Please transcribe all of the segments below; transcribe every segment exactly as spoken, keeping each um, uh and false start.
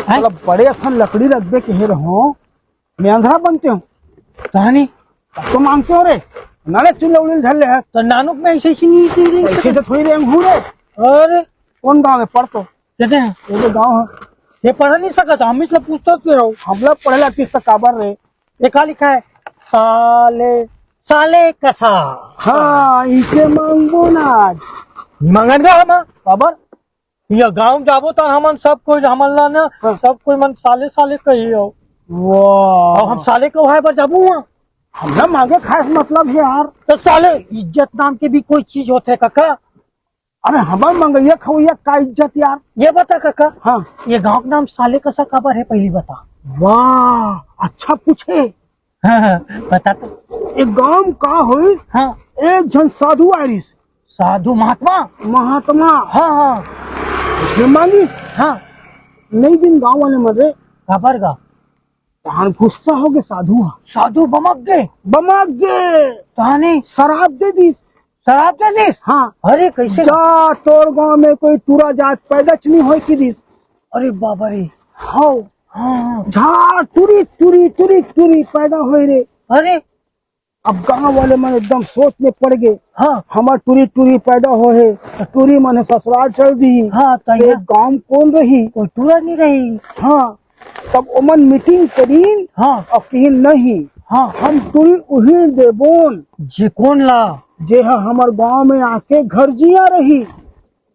हैं? मतलब बड़े असन लकड़ी रखबे कहे रहो, मैं अंधरा बनते हूँ। कहानी? अब तो मांगते हो रे, नाले चुल्ला उड़ील धर ले हस। तो नानुक में ऐसे ही नहीं थी रे। ऐसे तो थोड़ी रेंग हूँ रे। अरे कौन गाँव है? पढ़ तो। कहते हैं ये तो गाँव है। ये पढ़ नहीं सकत, हम इसलिए पूछता क्यों रहो? हम लोग पढ़े ला किस काबर रे? ये का लिखा है? साले, साले कसा। हाँ, इसे मांगबो ना आज। मंगन गा हम। काबर? ये गांव जाबो त हमन सब कोई, हमन ला ना, हाँ। सब कोई मन साले साले कही हो। वाह। और हम साले को है बर जाबू वहाँ। हमरा मांगे खास मतलब है यार। तो साले इज्जत नाम के भी कोई चीज होथे काका? अरे हमर मंगैया खवैया का इज्जत यार। ये बता काका, हाँ। ये गांव के नाम साले कसा काबर है, पहली बता। वाह, अच्छा पूछे। हाँ, हाँ, बता तो। एक गांव का होई, हाँ। एक झन साधु आरिस। साधु महात्मा? महात्मा। हाँ, हाँ। उसने मांगिस। हाँ। नई दिन गांव वाले मन रे। काबर गा? तहान गुस्सा हो गे साधु हा। साधु बमक गे? बमक गे। तहाने? शराब दे दिस। शराब दे दिस? हाँ। अरे कैसे? जा तोर गांव में कोई टूरा जात पैदा च नहीं होय की दिस। अरे बाबा रे। हाँ। हाँ, हाँ। जा टूरी, टूरी, टूरी, टूरी पैदा होय रे। अरे। अब गांव वाले मन एकदम सोच में पड़ गए। हाँ। हमार टूरी, टूरी पैदा हो है, टूरी मन ससुराल चल दी। हाँ, तो तो यहाँ एक गांव कौन रही? कोई टूरा नहीं रही। हाँ। तब ओमन मीटिंग करीन हाँ। और कहिन, "नहीं, हाँ। हम टूरी उही देबोन।" जे कौन ला? जे ह हमर गांव में आके घर जिया रही।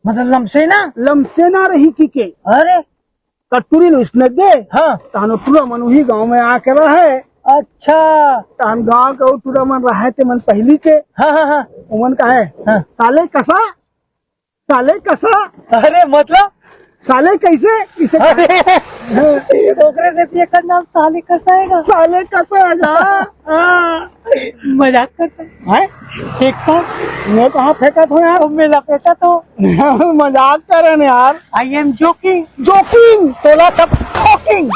मतलब लमसेना? लमसेना रही की के। अरे। त टूरी ल उसने दे। हाँ। तहन टूरा मन उही गांव में आके रहे। अच्छा। तहन गांव के टूरा मन रहे ते मन पहली के। हाँ, हाँ, हाँ। ओमन कहे, हाँ। "साले कसा।" साले कसा? अरे मतलब? साले कैसे? इसे अरे! ओकरे से एकर नाम साले कसा है ना? साले कसा है ना? हाँ। मजाक करता है। हैं? फेंकता। मैं कहाँ फेंकत हूँ यार? अब मैं लपेटा तो। मजाक करे ना यार। I am joking। Joking। तोला सब ठोकिंग।